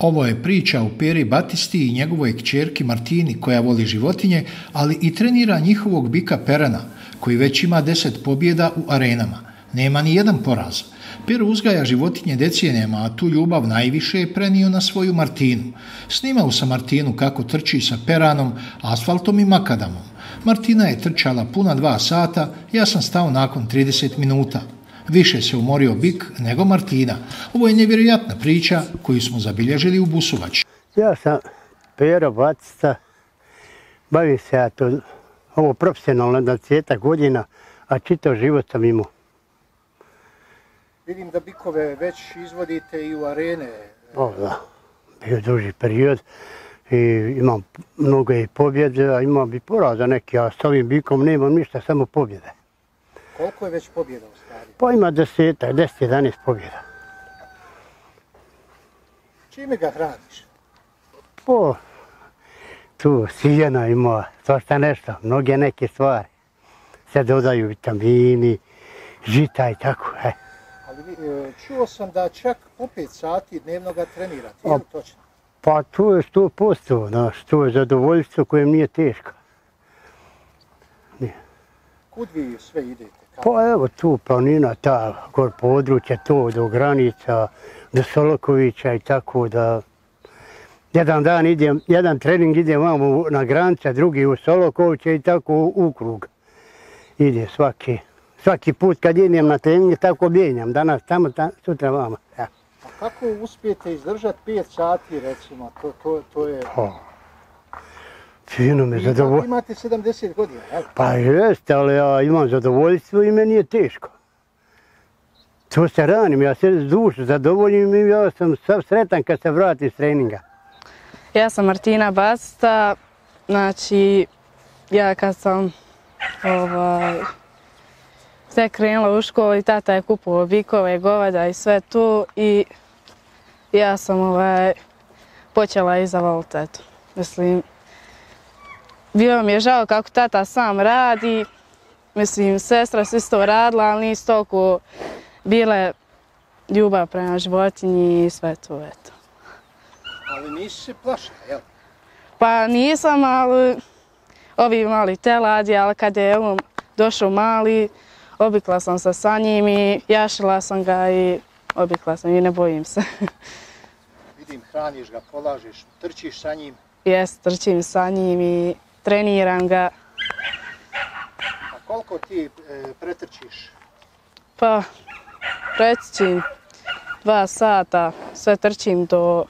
Ovo je priča o Peri Batisti i njegovoj kćerki Martini koja voli životinje, ali i trenira njihovog bika Perana, koji već ima 10 pobjeda u arenama. Nema ni jedan poraz. Pero uzgaja životinje decenijama, a tu ljubav najviše je prenio na svoju Martinu. Snimao sam Martinu kako trči sa Peranom, asfaltom i makadamom. Martina je trčala puna 2 sata, ja sam stao nakon 30 minuta. Više se umorio bik nego Martina. Ovo je nevjerojatna priča koju smo zabilježili u Busovači. Ja sam Pero Batista, bavim se ja to, ovo profesionalno na 10 godina, a čitav život sam imao. Vidim da bikove već izvodite i u arene. O, da, bio duži period i imam mnogo i pobjede, a imam i poraza neki, a s ovim bikom nemam ništa, samo pobjede. Koliko je već pobjeda u stvari? Pa ima 10-11 pobjeda. Čime ga hraniš? Po, tu sijena ima, svašta nešto, mnoge neke stvari. Se dodaju vitamini, žita i tako. Ali čuo sam da čak po 5 sati dnevno ga trenirate, je li točno? Pa to je 100%, znaš, to je zadovoljstvo koje nije teško. Kud vi sve idete? Pa evo tu planina, ta gor područja, to do granica, do Solokovića i tako da... Jedan trening idem vamo na granica, drugi u Solokovića i tako u krug. Ide svaki put kad idem na trening, tako mijenjam, danas tamo, sutra vamo. Ja. A kako uspijete izdržati 5 sati recimo, to je... Fino me zadovoljstvo. Imate 70 godina, jel? Pa jeste, ali ja imam zadovoljstvo i meni je teško. To se ranim, ja se dušu zadovoljim i ja sam sav sretan kad se vratim s treninga. Ja sam Martina Batista, znači ja kad sam sve krenula u školu i tata je kupovao bikove, goveda i sve to i ja sam počela i zavoliti, eto. Mislim, bilo mi je žao kako tata sam radi, mislim, sestra se isto radila, ali nisu toliko bile ljubav prema životinji i sve to, eto. Ali nisi se plašila, jel? Pa nisam, ali ovi mali teladi, ali kad je on došao mali, obikla sam se sa njim i jašila sam ga i obikla sam i ne bojim se. Vidim, hraniš ga, polažeš, trčiš sa njim. Jes, trčim sa njim i treniram ga. A koliko ti pretrčiš? Pa, pretrčim 2 sata, sve trčim do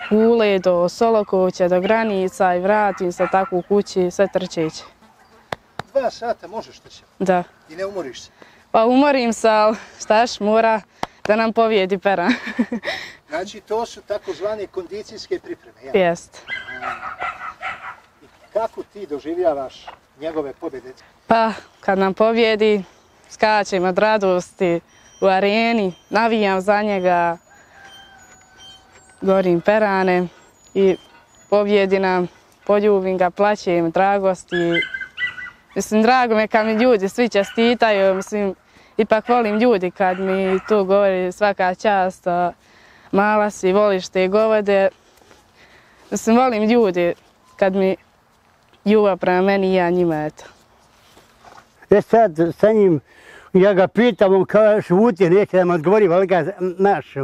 Kule, do Solokovića, do granica i vratim se tako u kući, sve trčeći. 2 sata možeš trčati? Da. I ne umoriš se? Pa umorim se, ali štaš, mora da nam pobjedi Peran. Znači to su takozvane kondicijske pripreme, jel? Jest. I kako ti doživljavaš njegove pobjede? Pa, kad nam pobjedi, skačem od radosti u areni, navijam za njega, govorim Perane i pobjedi nam, poljubim ga, plaćem, dragosti. Mislim, drago me kad mi ljudi svi čestitaju, mislim, ipak volim ljudi kad mi tu govori svaka čast, mala si, voliš te govede. Mislim, volim ljudi kad mi ljubav prema meni i ja njima, eto. Sad sa njim, ja ga pitam, on kaže šuti, neće da me odgovori, ali ga, naš,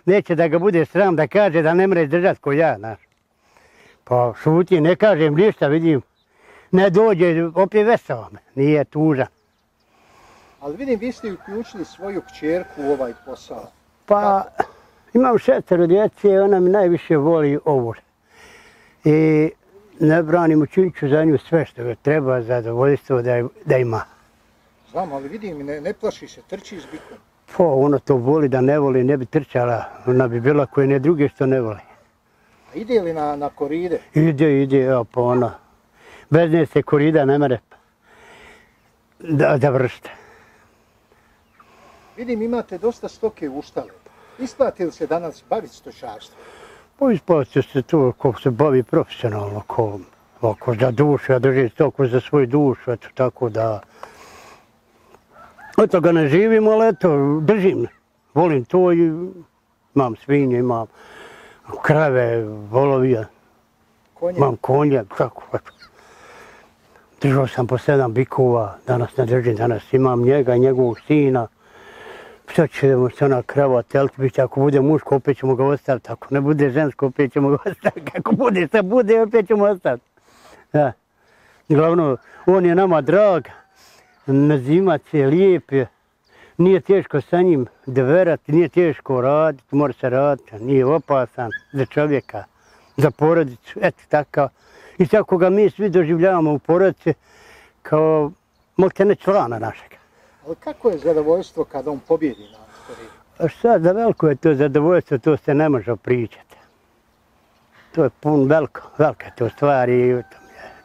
neće da ga bude sram da kaže da ne mre držati ko ja, naš. Pa šuti, ne kažem ništa, vidim, ne dođe, opet veselo me, nije tužan. Ali vidim, vi ste uključili svoju kćerku u ovaj posao. Pa, imam 6 djece, ona mi najviše voli ovo. I ne branim, učinit ću za nju sve što treba, zadovoljstvo da ima. Znam, ali vidim, ne plaši se, trči s bikom. Pa, ona to voli da ne voli, ne bi trčala, ona bi bila koje ne druge što ne voli. A ide li na koride? Ide, evo pa ona. Bez nje se korida ne mere da vršte. Vidim, imate dosta stoke u štali. Isplati li se danas baviti stočarstvom? Pa isplati se to ko se bavi profesionalno, ko za dušu, ja držim stoku za svoju dušu, eto tako da Od toga ne živim, ali eto, držim. Volim to i imam svinje, imam krave, volovija, imam konja, kako. Držao sam po 7 bikova, danas ne držim, danas imam njega i njegovog sina. Sad ćemo se ona krava teliti biti, ako bude muško opet ćemo ga ostaviti, ako ne bude žensko opet ćemo ga ostaviti, kako bude, sad bude opet ćemo ostaviti. Da. Glavno, on je nama drag, nazimac je lijep je, nije teško sa njim deverati, nije teško raditi, mora se raditi, nije opasan za čovjeka, za porodicu, eto takav. I tako ga mi svi doživljavamo u porodici kao maltene člana našeg. Ali kako je zadovoljstvo kad on pobjedi na koridi? A šta, da veliko je to zadovoljstvo, to se ne može pričati. To je velika to stvar i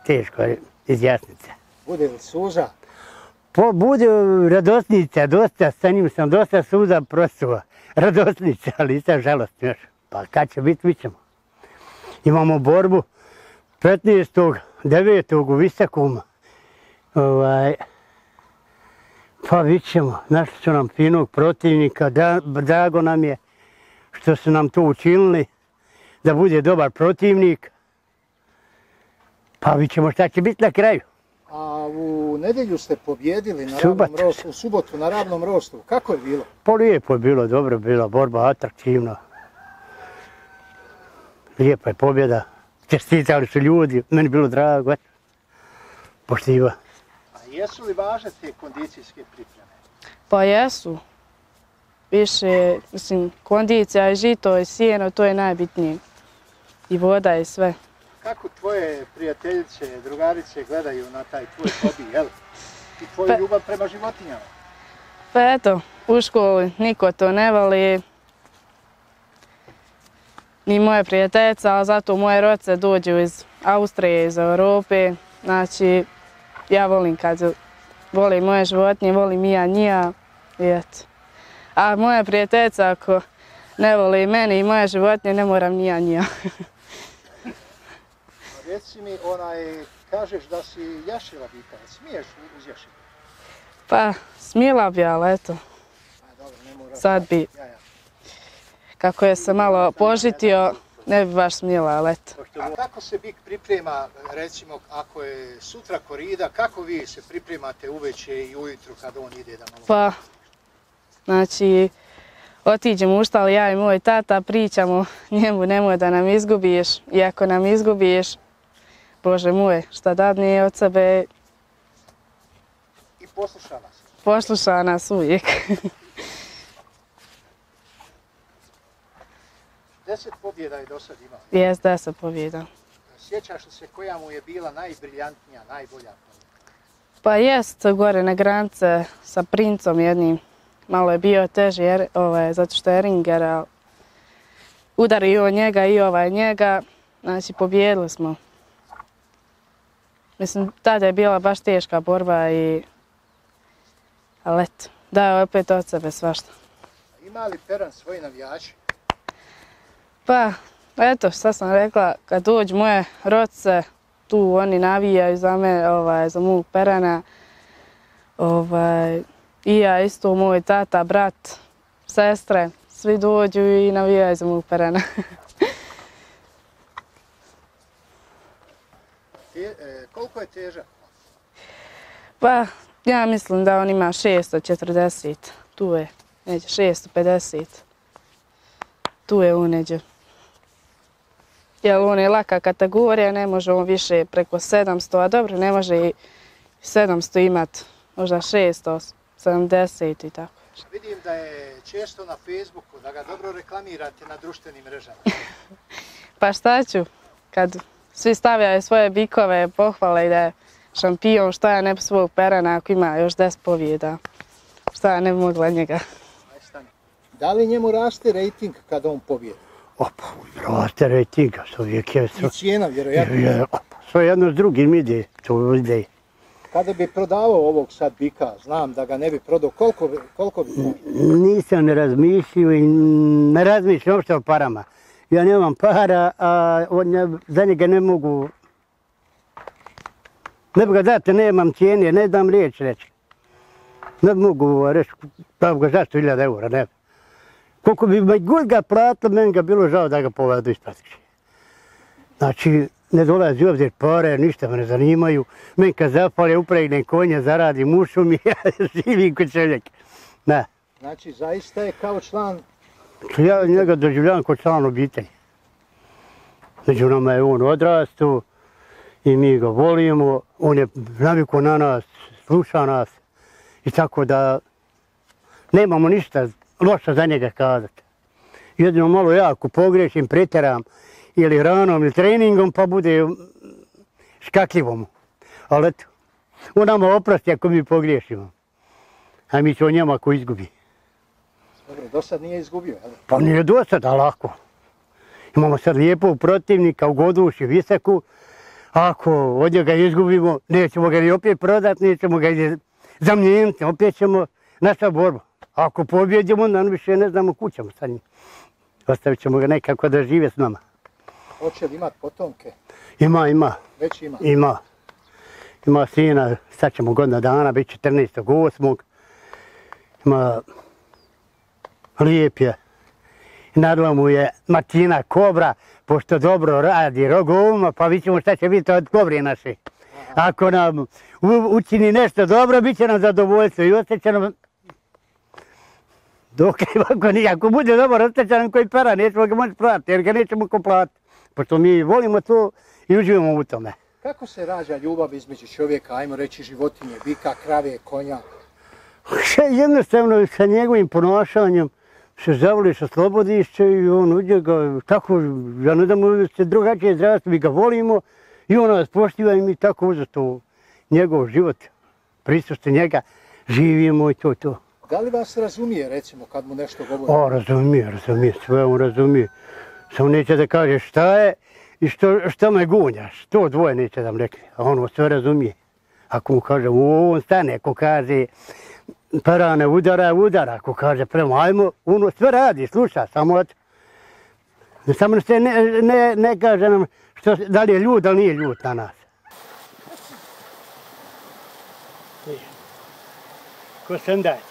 teško izjasniti se. Bude li suza? Bude radosnica, dosta, sa njim sam dosta suza prosuo. Radosnica, ali sad žalost još. Pa kad će biti, vidit ćemo. Imamo borbu 15.9. u Visokom. Pa vidit ćemo, našli su nam finog protivnika, drago nam je što su nam to učinili, da bude dobar protivnik. Pa vidit ćemo šta će biti na kraju. A u nedjelju ste pobjedili na Ravnom Rostu, u subotu na Ravnom Rostu. Kako je bilo? Pa lijepo je bilo, dobro je bila borba, atraktivna. Lijepa je pobjeda. Čestitali su ljudi, meni je bilo drago, poštiva. A jesu li važne te kondicijske pripreme? Pa jesu. Više, mislim, kondicija i žito i sjeno, to je najbitnije. I voda i sve. Kako tvoje prijateljice, drugarice gledaju na taj tvoj hobi, jel? I tvoju ljubav prema životinjama? Pa eto, u školi niko to ne voli. Ni moje prijateljice, ali zato moje roce dođu iz Austrije, iz Europe. Znači, ja volim kad volim moje životinje, volim i ja njija. I eto. A moja prijateljica ako ne voli mene i moje životinje, ne moram ni ja njija. Reci mi, kažeš da si jašila bika, smiješ uzjašiti? Pa, smjela bi, ali eto. Sad bi, kako je se malo požitio, ne bi baš smjela, ali eto. A kako se bik priprema, recimo, ako je sutra korida, kako vi se pripremate uveče i ujutru kad on ide da malo... Pa, znači, otiđemo u štal, ja i moj tata, pričamo njemu, nemoj da nam izgubiš, i ako nam izgubiš, Bože moj, šta dadne od sebe... I posluša nas. Posluša nas uvijek. 10 pobjeda je do sad imao. Jes, 10 pobjeda. Sjećaš li se koja mu je bila najbriljantnija, najbolja pobjeda? Pa jest, gore na granice sa princom jednim. Malo je bio teži, zato što je ringer, udario njega i njega, znači pobjedili smo. Mislim, tada je bila baš teška borba ali eto, dao opet od sebe svašta. Ima li Peran svoji navijači? Pa, eto, šta sam rekla, kad dođu moje rodce, tu oni navijaju za me, za mog Perana. I ja isto, moj tata, brat, sestre, svi dođu i navijaju za mog Perana. Koliko je težak? Pa, ja mislim da on ima 640, tu je neđe 650, tu je on neđe. Jer on je laka kategorija, ne može on više preko 700, a dobro, ne može i 700 imat, možda 670 i tako. Vidim da je često na Facebooku, da ga dobro reklamirate na društvenim mrežama. Pa šta ću, kad svi stavljaju svoje bikove, pohvale i da je šampion, šta ja ne bi svog Perana ako ima još 10 pobjeda, šta ja ne bi mogla njega. Da li njemu raste rejting kada on pobjedi? Opa, raste rejting, što uvijek je. I cijena, vjerojatno. Sve jedno s drugim ide, to ide. Kada bi prodavao ovog sad bika, znam da ga ne bi prodao, koliko bi tražio? Nisam ne razmišljao i ne razmišljam uopšte o parama. Ja nemam para, a za njega ne mogu... Ne bi ga dati, nemam cijene, ne dam riječ reći. Ne mogu reći, pa ga zašto 1000 eura, ne. Koliko bi me god ga platilo, meni ga bilo žao da ga povedu ispatiš. Znači, ne dolazi u obzir pare, ništa me ne zanimaju. Meni kad zapale, upregnem konja, zaradim ušum i ja živim kod čovjeka. Ne. Znači, zaista je kao član... Ja njega doživljavam kao član obitelji. Među nama je on odrastao i mi ga volimo. On je navikao na nas, sluša nas i tako da nemamo ništa loše za njega kazati. Jedino malo ja ako pogrešim, pretjeram ili ranom ili treningom pa bude škakljivo mu. Ali eto, on nama oprosti ako mi pogriješimo. A mi ćemo njemu ako izgubi. Dobro, do sad nije izgubio, jel? Pa nije do sada, lako. Imamo sad lijepog protivnika u Goduši, Viseku. Ako od njega izgubimo, nećemo ga ni opet prodati, nećemo ga ni zamijeniti, opet ćemo naša borba. Ako pobjedimo, onda više ne znamo kud ćemo sa njim. Ostavit ćemo ga nekako da žive s nama. Hoće li imat potomke? Ima. Već ima? Ima. Ima sina, sad ćemo godina dana, bit 14.8. Ima lijep je. Nadla mu je Martina Kobra, pošto dobro radi rogovima, pa vidjet ćemo šta će biti od kobre naše. Ako nam učini nešto dobro, bit će nam zadovoljstvo i ostaće nam... Dok ako bude dobar, ostaće nam koji para, nećemo ga moći platiti, jer ga nećemo ko platiti. Pošto mi volimo to i uživamo u tome. Kako se rađa ljubav između čovjeka, ajmo reći životinje, bika, krave, konja? Jednostavno sa njegovim ponašanjem se zavoliš, oslobodiš se i on uđe ga, tako, ja ne znam se drugačije zdravstvo, mi ga volimo i on nas poštiva i mi tako uzeto njegov život, prisustvo njega, živimo i to. Da li vas razumije, recimo, kad mu nešto govori? Razumije, sve on razumije. Samo neće da kaže šta je i što me gunjaš, to dvoje neće da mi rekli, a ono sve razumije. Ako mu kaže, on stane, ako kaže, parane udara, ako kaže prema ajmo, ono sve radi, sluša, samo se ne kaže nam da li je ljud, da li nije ljud na nas. Ko sam dać?